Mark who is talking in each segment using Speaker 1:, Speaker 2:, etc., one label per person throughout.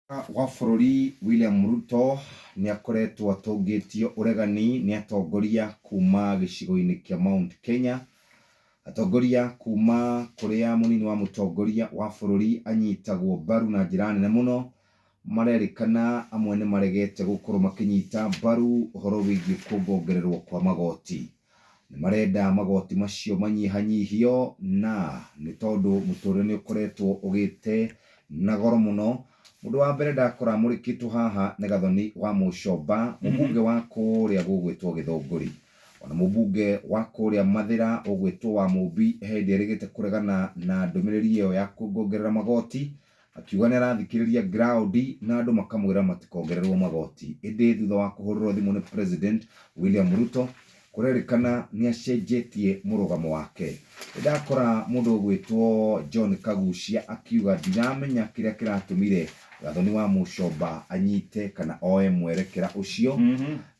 Speaker 1: Wa bũrũri William Ruto nĩ akoretwo atũngĩtio ũregani nĩ atongoria kuma gĩcigo-inĩ kĩa Mount Kenya. Atongoria kuma kũrĩa mũnini wa mũtongoria wa bũrũri anyitagwo mbaru na njĩra nene mũno, marerĩkana amwe nĩ maregete gũkorwo makĩnyita mbaru ũhoro wĩgiĩ kuongongererwo kwa magoti. Nĩ marenda magoti macio manyihanyihio na nĩ tondũ mũtũrĩre nĩ ũkoretwo ũgĩte na goro mũno. Mũndũ wa mbere ndakora amũrĩkĩtwo haha nĩ Gathoni wa Mũcomba, mũmbunge wa kũrĩa gũgwĩtwo Gĩthũngũri. Ona mũmbunge wa kũrĩa Mathĩra ũgwĩtwo wa Mũmbi he hĩndĩ erĩgĩte kũregana na ndũmĩrĩri ĩyo ya kuongongerera magoti, akiuga nĩ arathikĩrĩria ground na andũ makamwĩra matikongererwo magoti. Ĩndĩ thutha wa kũhũrĩrwo thimũ nĩ President William Ruto, kũrerĩkana nĩ acenjetie mũrũgamo wake. Nĩ ndakora mũndũ ũgwĩtwo John Kagucia akiuga ndiramenya kĩrĩa kĩratũmire Gathoni wa Mũcomba anyite kana oe mwerekera ũcio.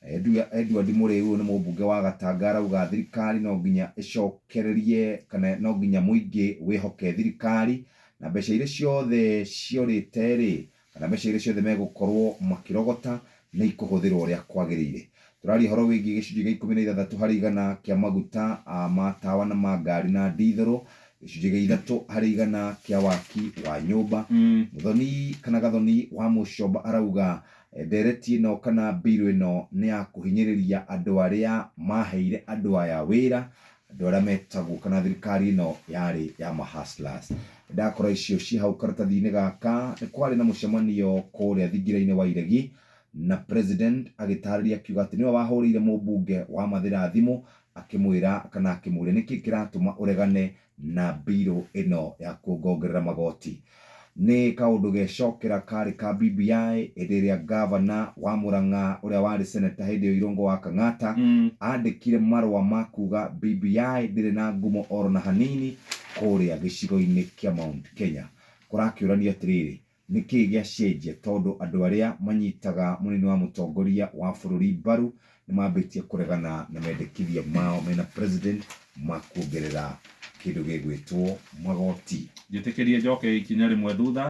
Speaker 1: Edward Mũrĩu ũyũ nĩ mũmbunge wa Gatanga arauga thirikari no nginya ĩcokererie kana no nginya mũingĩ wĩhoke thirikari na mbeca iria ciothe ciorĩte rĩ kana mbeca iria ciothe megũkorwo makĩrogota nĩ ikũhũthĩrwo ũrĩa kwagĩrĩire. Tũraria ũhoro wĩgiĩ gĩcunjĩ gĩa 16 harĩ igana kĩa maguta ma tawa na ma ngari na ndithũrũ, gĩcunjĩ gĩa 3% kĩa waki wa nyũmba. Mũthoni kana Gathoni wa Mũcomba arauga ndereti ĩno kana mbirũ ĩno nĩ ya kũhinyĩrĩria andũ arĩa maheire andũ aya wĩra, andũ arĩa metagwo kana thirikari ĩno yarĩ ya ma hustlers. Ndakora icio ci hau karatathi-inĩ gaka, nĩ kwarĩ na mũcemanio kũrĩa thingira-inĩ wa Iregi na president agĩtarĩria akiuga atĩ nĩwe wahũrĩire mũmbunge wa Mathĩra thimũ akĩmwĩra kana akĩmũria nĩkĩ kĩratũma ũregane na mbirũ ĩno ya kuongongerera magoti. Nĩ kaũndũ gecokera karĩ ka BBI hĩndĩ ĩrĩa gavana wa Murang'a ũrĩa warĩ seneta hĩndĩ ĩyo Irũngũ wa Kang'ata andĩkire marũa ma kuga BBI ndĩrĩ na ngumo oro na hanini kũrĩa gĩcigo-inĩ kĩa Mount Kenya. Kũrakĩũranio atĩrĩrĩ, nĩkĩĩ gĩacenjia tondũ andũ arĩa manyitaga mũnini wa mũtongoria wa bũrũri mbaru nĩ mambĩtie kũregana na mendekithia mao mena president ma kuongerera kĩndũ gĩgwĩtwo magoti.
Speaker 2: Njĩtĩkĩrie njoke ikinya rĩmwe thutha.